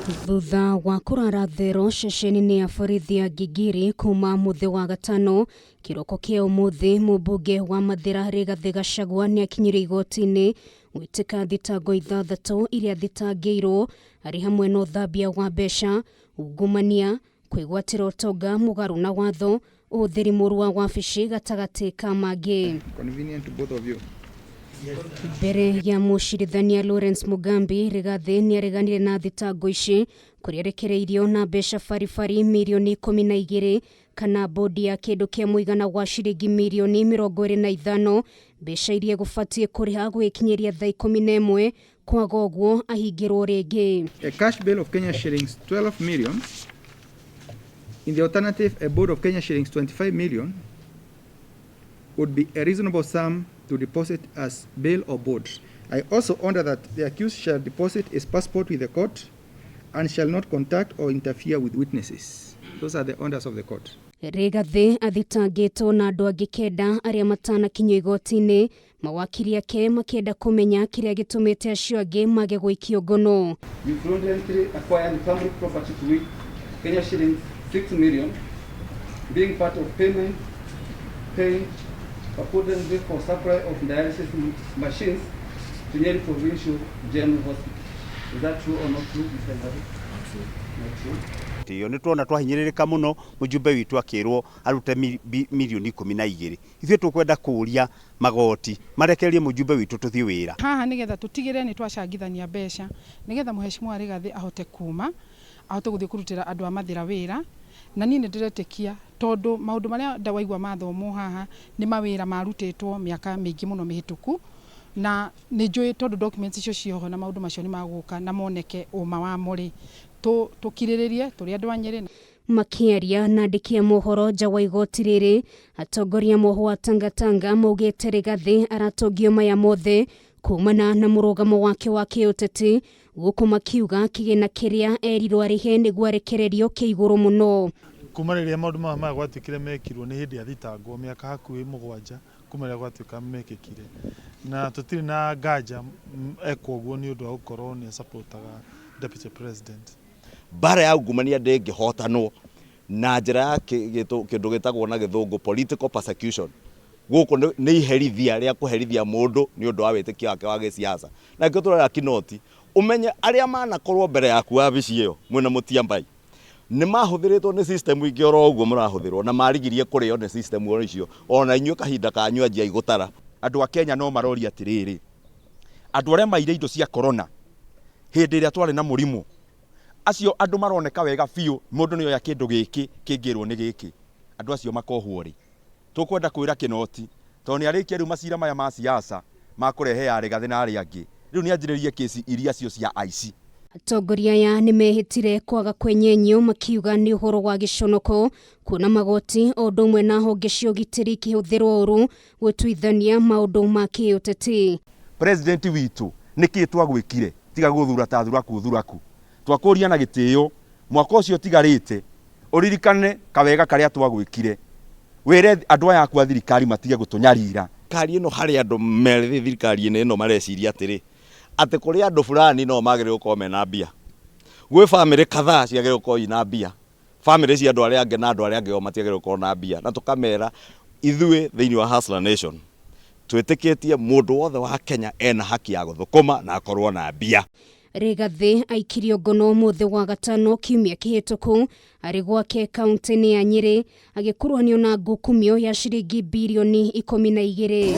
Thutha wa kũrara thero ceceni-inĩ ya borithi ya Gigiri kuma mũthĩ wa gatano kĩroko kĩa ũmũthĩ, mũmbunge wa Mathĩra Rigathĩ Gachagua nĩakinyire igoti-inĩ gwĩtĩka thitango ithathatũ iria thitangĩirwo arĩ hamwe na ũthambia wa mbeca, ungumania, kwĩgwatĩra ũtonga mũgarũ na watho, ũhũthĩri mũru wa wabici gatagatĩ ka mangĩ. Convenient to both of you. Mbere ya mũcirithania Lawrence Mugambi, Rigathĩ nĩareganire na thitango ici kũrĩa arekereirio na mbeca baribari mirioni 12 kana bodi ya kĩndũ kĩa mũigana wa ciringi mirioni 25, mbeca iria egũbatiĩ kũrĩha gũgĩkinyĩria thaa 11, kwaga ũguo ahingĩrwo rĩngĩ. A cash bail of Kenya shillings 12 million. In the alternative, a board of Kenya shillings 25 million would be a reasonable sum to deposit as bail or board. I also order that the accused shall deposit his passport with the court and shall not contact or interfere with witnesses. Those are the orders of the court. Rigathĩ athitangĩtwo na andũ angĩ 9 arĩa matanakinyio igoti-inĩ, mawakiri ake makĩenda kũmenya kĩrĩa gĩtũmĩte acio angĩ mage gũikio ngono. You fraudulently acquired public property to which Kenya shillings 6 million, being part of payment paid purportedly for supply of dialysis machines to Nyeri Provincial General Hospital. Is that true or not true, Mr. Rigathi? Not true. Iyo nĩ tuona twahinyĩrĩrĩka mũno, mũjumbe witũ akĩrwo arute mirioni 12. Ithuĩ tũkwenda kũũria magoti marekererie mũjumbe witũ tũthiĩ wĩra. Haha nĩgetha tũtigĩrĩre nĩ twacangithania mbeca nĩgetha mũheshimiwa Rigathĩ ahote kuma, ahote gũthiĩ kũrutĩra andũ a Mathĩra wĩra. Na niĩ nĩ ndĩretĩkia tondũ maũndũ marĩa ndawaigua mathomwo haha nĩ mawĩra marutĩtwo mĩaka mĩingĩ mũno mĩhĩtũku, na nĩ njũĩ tondũ documents icio cioho na maũndũ macio nĩ magũka na moneke ũma wamo rĩ, tũkirĩrĩrie tũrĩ andũ a Nyĩrĩ. Makĩaria na andĩki a mohoro nja wa igoti rĩrĩ, atongoria mohwo a Tangatanga maugĩte Rigathĩ aratongio maya mothe kumana na mũrũgamo wake wa kĩũteti, gũkũ makiuga kĩgĩna kĩrĩa erirwo arĩhe nĩguo arekererio kĩ igũrũ mũno. Kuma rĩrĩa maũndũ maya maya gwatuĩkire mekirwo nĩ hĩndĩ ya thitangwo mĩaka hakuhĩ 7 kuma rĩrĩa gwatuĩka mekĩkire, na tũtirĩ na nganja ekwo ũguo nĩ ũndũ wa gũkorwo nĩ supportaga deputy president. Mbara ya ungumania ndĩngĩhotanwo na njĩra ya kĩndũ gĩtagwo na gĩthũngũ political persecution. Gũkũ nĩ iherithia rĩa kũherithia mũndũ nĩ ũndũ wa wĩtĩkio wake wa gĩsiasa. Na nĩkĩo tũrera Kinoti, ũmenye arĩa manakorwo mbere yaku wabici ĩyo mwĩna Mũtiambai nĩ mahũthĩrĩtwo nĩ system ingĩ oro ũguo mũrahũthĩrwo, na marigirie kũrĩo nĩ system oro icio, ona inyuĩ kahinda kanyu anjiai gũtara. Andũ a Kenya no maroria atĩrĩrĩ, andũ arĩa maire indo cia corona hĩndĩ ĩrĩa twarĩ na mũrimũ, acio andũ maroneka wega biũ, mũndũ nĩoya kĩndũ gĩkĩ kĩngĩrwo nĩ gĩkĩ, andũ acio makohwo rĩ? Tũkwenda kwĩra Kinoti tondũ nĩ arĩkia rĩu macira maya ma siasa ma kũrehe ya Rigathĩ na arĩa angĩ, rĩu nĩ anjĩrĩrie kesi iria cio cia aici. Atongoria aya nĩ mehĩtire kwaga kwenyenyio makiuga nĩ ũhoro wa gĩconoko kuona magoti o ũndũ ũmwe na honge cia ũgitĩri ikĩhũthĩrwo ũru gũtuithania maũndũ ma kĩũteti. President witũ nĩkĩ twagwĩkire tiga gũthura ta thuraku thuraku, twakũria na gĩtĩo mwaka ũcio ũtigarĩte ũririkane kawega karĩa twagwĩkire, wĩre andũ aya aku a thirikari matige gũtũnyarira. Thirikari ĩno harĩ andũ merĩ thirikari-inĩ ĩno mareciria atĩrĩ, atĩ kũrĩ andũ fulani no magĩrĩirwo gũkorwo mena mbia, gwĩ bamĩrĩ kadhaa ciagĩrĩirwo gũkorwo ina mbia, bamĩrĩ cia andũ arĩa angĩ na andũ arĩa angĩ o matiagĩrĩirwo gũkorwo na mbia. Na tũkamera ithuĩ thĩinĩ wa Hustler Nation twĩtĩkĩtie mũndũ wothe wa Kenya ena haki ya gũthũkũma na akorwo na mbia. Rigathĩ aikirio ngono ũmũthĩ wa gatano kiumia kĩhĩtũku arĩ gwake kaunti-inĩ ya Nyĩrĩ agĩkuruhanio na ngukumio ya ciringi birioni 12.